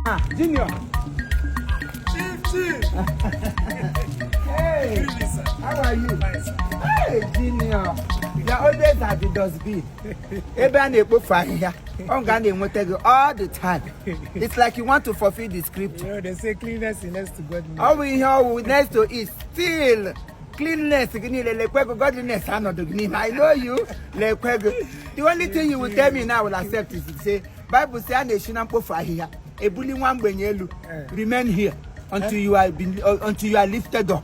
Ah, Junior. Chief, chief. Hey, Good evening, sir. How are you? Fine, sir. Hey, Junior. You are always at the dustbin. Ebe a na-ekpofu ahịhịa, ọ ga na-enweta gị all the time. It's like you want to fulfill the scripture. You know, they say cleanliness is next to godliness. Ọ bụ ihe ọwụ next to it still cleanliness gị niile lekwe gị, godliness anọdụ gị n'ime. I know you. Lekwe gị. The only thing you will tell me now I will accept is to say Bible say a na-esi na mkpofu ahịhịa ebuli nwa mgbenye elu. Remain here until you are lifted up.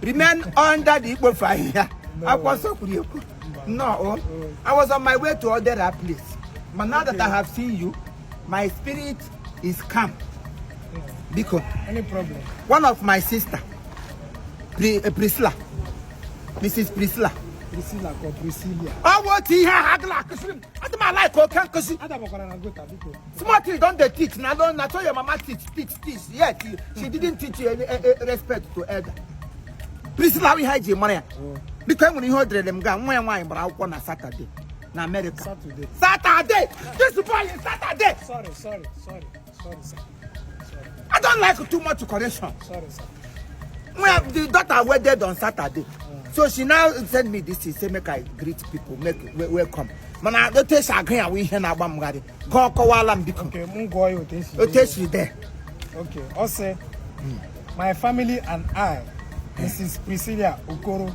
Remain under the ikpofu ahịhịa. No. Akwụkwọ nsọ kwuru ekwu. No, oh. I was on my way to Odera place, but now that I have seen you, my spirit is calm. Biko. Any problem? One of my sister, Priscilla, Mrs. Priscilla. Priscilla or Priscilla. Ọ bụ otu ihe ahụ agụla akụziri m. Adị m ala ka oke nkụzi. Adabakwara na gutter, biko. Small thing don dey teach na don na so your mama teach, teach, teach, yet she didn't teach you any respect to elder. Priscilla, ihe anyị ji mara ya. Oh. Biko, enwere ihe o derele m gaa. Nwa ya nwaanyị gbara akwụkwọ na Saturday na America. Saturday. Saturday. This boy is Saturday. Sorry, sorry, sorry, sorry, sir. Sorry, I don't like too much correction. Sorry, sir. Well, the daughter wedded on Saturday. So she now send me this thing, say make I greet people, make welcome. Mana otu esi agụ ya wụ ihe na-agba m gharị. Gụọ, kọwala m, biko. Okay, m gụọ ya otu esi. Otu esi dee. Okay, ọ sị, "My family and I, Mrs. Priscilla Okoro,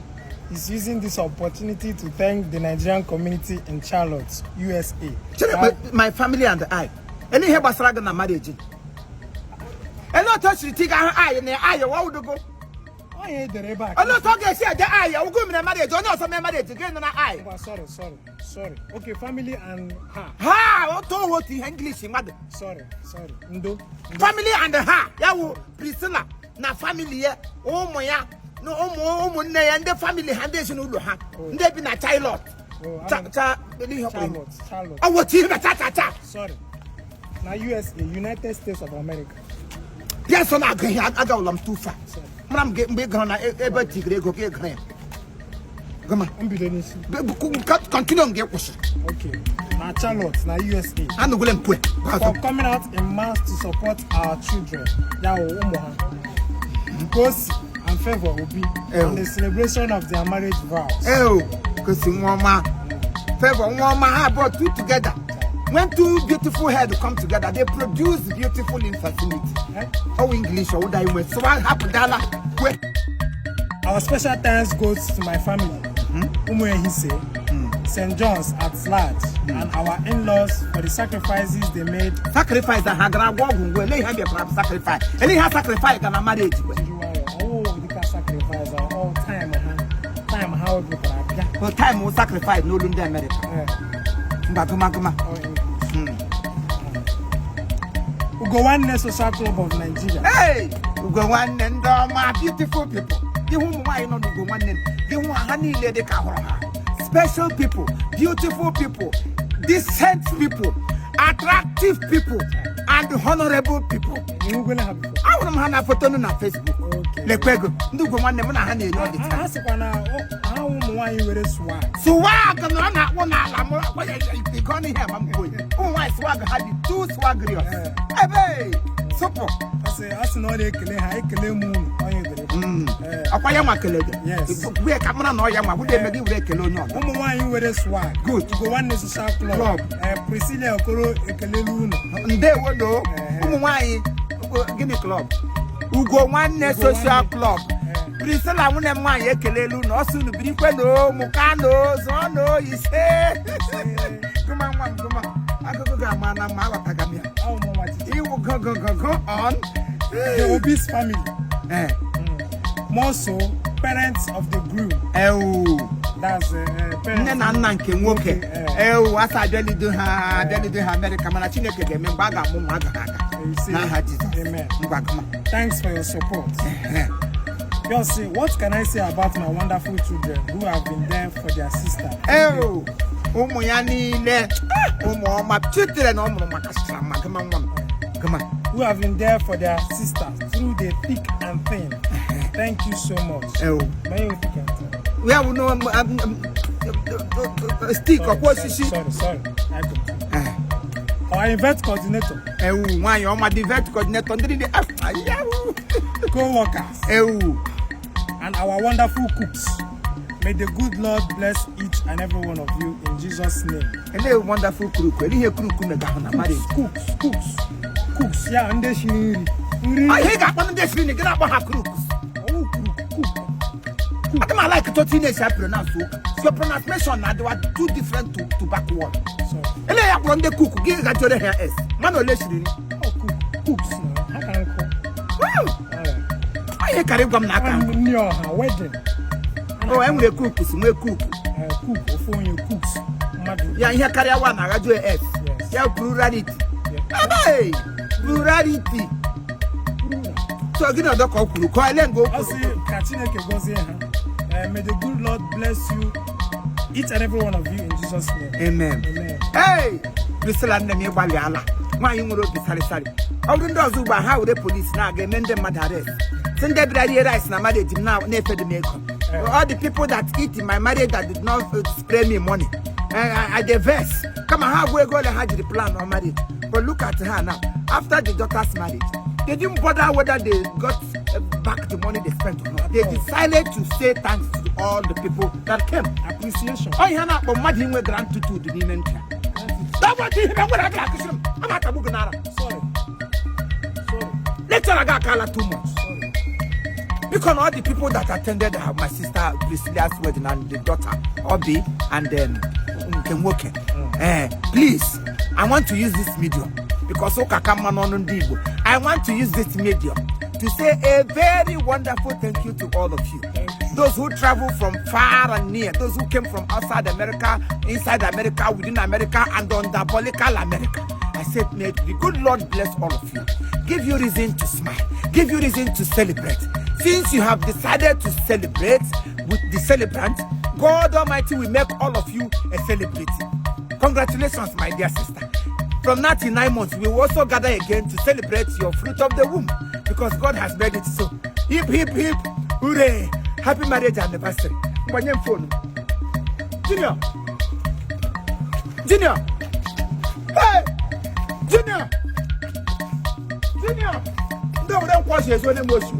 is using this opportunity to thank the Nigerian community in Charlotte, USA." Chere, my family and I. Ele ihe gbasara gị na marriage? Ele otu o siri tiga ahụ I na I wawudogo? Onye edere ebe a. Ele otu ọ ga-esi ede I? Ọgwụgwụ mere marriage, onye ọzọ mee marriage, gị nọ na I. Ngwa, sorry, sorry, sorry. Okay, family and her. Ha, otu ohu otu ihe English mmadụ. Sorry, sorry. Ndo. Family and her, ya wụ Priscilla na family ya, ụmụ ya na ụmụ ụmụnne ya, ndị family ha, ndị ezinụlọ ha, ndị bi na Charlotte. Oh, cha cha ele ihe ọ kpọrọ. Charlotte, Charlotte. Ọ wụ otu ihe na cha cha cha. Sorry. Na USA, United States of America. Bịa nso na-agụ ihe, agawụla m too far. Sorry. Mara m mgbe ị gụrụ na ebe tigiri ego gị gụrụ ya. Gụma. Mbido n'isi. Continue nga ị kwụsịrị. Okay. Na Charlotte, na USA. Anụgwele m pue. For coming out in mass to support our children. Ya wụ ụmụ ha. Kosi and Favour Obi Ew. on the celebration of their marriage vows. Eo, Kosi nwa ọma, Favour nwa ọma, ha abụọ two together. When two beautiful head come together, they produce beautiful infertility. Eh? Ọwụ English ọwụda inwe so hapụdala kwe. Our special thanks goes to my family, Umu Ehise, St. John's at large, and our in-laws for the sacrifices they made. Sacrifice ha gara agwọ ọgwụ ngwe? Ele ihe bịakwara sacrifice? Ele ihe sacrifice ga na marriage kwe? Oh, dịka sacrifice all time ha, time ha wepụtara abịa. No time wụ sacrifice n'olu ndị America. Eh, Mba, gụma, gụma. All English. Ugo Nwanne Social Club of Nigeria. Hey, Ugo Nwanne, ndị ọma, beautiful people. Gị hụ ụmụ nwaanyị nọ n'Ugo Nwanne, gị hụ ha niile dị ka hụrụ ha. Special people, beautiful people, decent people, attractive people and honorable people. Ịhụgwele ha before? Ahụrụ m ha na foto nụ na Facebook. Okay. Lekwa ego ndị Ugo Nwanne mụ na ha na-eri ọ dị Ha ha sịkwa na ha ụmụ nwaanyị were swag. Swag na ọ na-akpụ n'ala m akwa ya ike ọnụ ihe ama mgbe ụmụ nwaanyị swag ha dị too swagrious. Ebe sụpụ. A sị na ọ na-ekele ha, ekele m unu, onye dere. Eh. Ọkwa ya nwa kele gị? Yes. Wee ka mara na ọ ya nwa wụda eme gị were ekele onye ọzọ. Ụmụ nwaanyị were swag. Good. Ugo Nwanne Social Club. Club. Eh, Priscilla Okoro ekelelu unu. Ndewo no. Ehe. Ụmụ nwaanyị gịnị club? Ugo Nwanne Ugo Social Nwanne. Club. Priscilla nwunye m nwaanyị ekelelu unu. Ọsọ unu birikwe no, mụka no, zụọ no, ise. Gụma nwa m, gụma. Akụkọ ga-ama na mma, aghọtaga m ya. Ahụ m nwa titi. Iwu go go go go on. The Obis family. Eh, More so, parents of the groom. Ewu. That's parents. Nne na nna nke nwoke. Eh. Ewu, asa abịalido ha, abịalido ha Amerịka, mana Chineke ga-eme mgbe a ga-amụ ụmụ agaghị aga. You see. N'aha Jizọs. Amen. Ngwa, gụma. Thanks for your support. Eh. Just say, what can I say about my wonderful children who have been there for their sister? Ewu, ụmụ ya niile, ụmụ ọma chitere na ọ mụrụ maka sịra mma. Gụma nwa m, gụma. Who have been there for their sister through the thick and thin. Thank you so much. Ewu. May you thick and thin. Ya bụ no stick ọkwa osisi. Sorry, sorry. I continue. Eh. Our event coordinator, Ewu, nwaanyị ọma, the event coordinator, ndị niile, ah, yawu. Co-workers, Ewu. And our wonderful cooks. May the good Lord bless each and every one of you in Jesus' name. Ele wonderful crook, ele ihe crook mega ahụ na marriage? Cooks, cooks, cooks. Ya ndị shiri nri. Nri. Ah, ihe ị ga-akpọ ndị esiri nri, gị na-akpọ ha crooks? Ọwụ crook, cook. Aga m like to teenage ya pronounce ụka. Your pronunciation na-adịwa too different to backward. Sorry. Ele ya kpọrọ ndị cook, gị gajere ha s mana ole siri nri? Ọ cook, cooks na ha ka nkụ. Woo! Alright. Ihe karịa ịgwa m na aka nkụ. Nri ọha, wedding. O enwere cooks, nwee cook. Eh, cook, ofu onye, cooks, mmadụ. Ya ihe karịa wa na agajụ s. Yes. Ya plurality. Yeah. Ebe plurality. So gịnị ọdọ ka ọ kwuru ka ele nga o Ọ kwuru? sị ka Chineke gọzie ha. Eh, may the good Lord bless you, each and every one of you in Jesus' name. Amen. Amen. Hey, Priscilla nne m, ịgbalị ala, nwaanyị nwere obi sarịsarị. Ọ bụrụ ndị ọzọ ugbu a, ha were polisi na-aga eme ndị mmadụ arrest, si ndị bịara rie rice na marriage m na-efe dị m ego. All the people that eat in my marriage that did not spray me money, I dey vex. Kama ha agwụ ego ole ha jiri plan on marriage. But look at her now. After the daughter's marriage, they didn't bother whether they got back the money they spent or not. They decided to say thanks to all the people that came. Appreciation. Ọ ihe a na-akpọ mmadụ inwe gratitude n'ime ntị ya. Dọgbachi ihe nwere aka akụsịrị m, a na-atagbu gị n'ara. Sorry. Sorry. Lecturer gị akala too much. Sorry. Because all the people that attended her, my sister Priscilla's wedding, and the daughter Obi and nke nwoke, eh, please, I want to use this medium because ụka ka mma n'ọnụ ndị Igbo. I want to use this medium to say a very wonderful thank you to all of you. Thank you. Those who travel from far and near, those who came from outside America, inside America, within America, and on diabolical America. I said, may the good Lord bless all of you. Give you reason to smile. Give you reason to celebrate. Since you have decided to celebrate with the celebrant, God Almighty will make all of you a celebrity. Congratulations, my dear sister. From now till 9 months, we will also gather again to celebrate your fruit of the womb because God has made it so. Hip, hip, hip, hooray! Happy marriage anniversary. Gbanye m phone. Junior! Junior! Hey! Junior! Junior! Ndị obodo nkwọchi ezu onye m osu.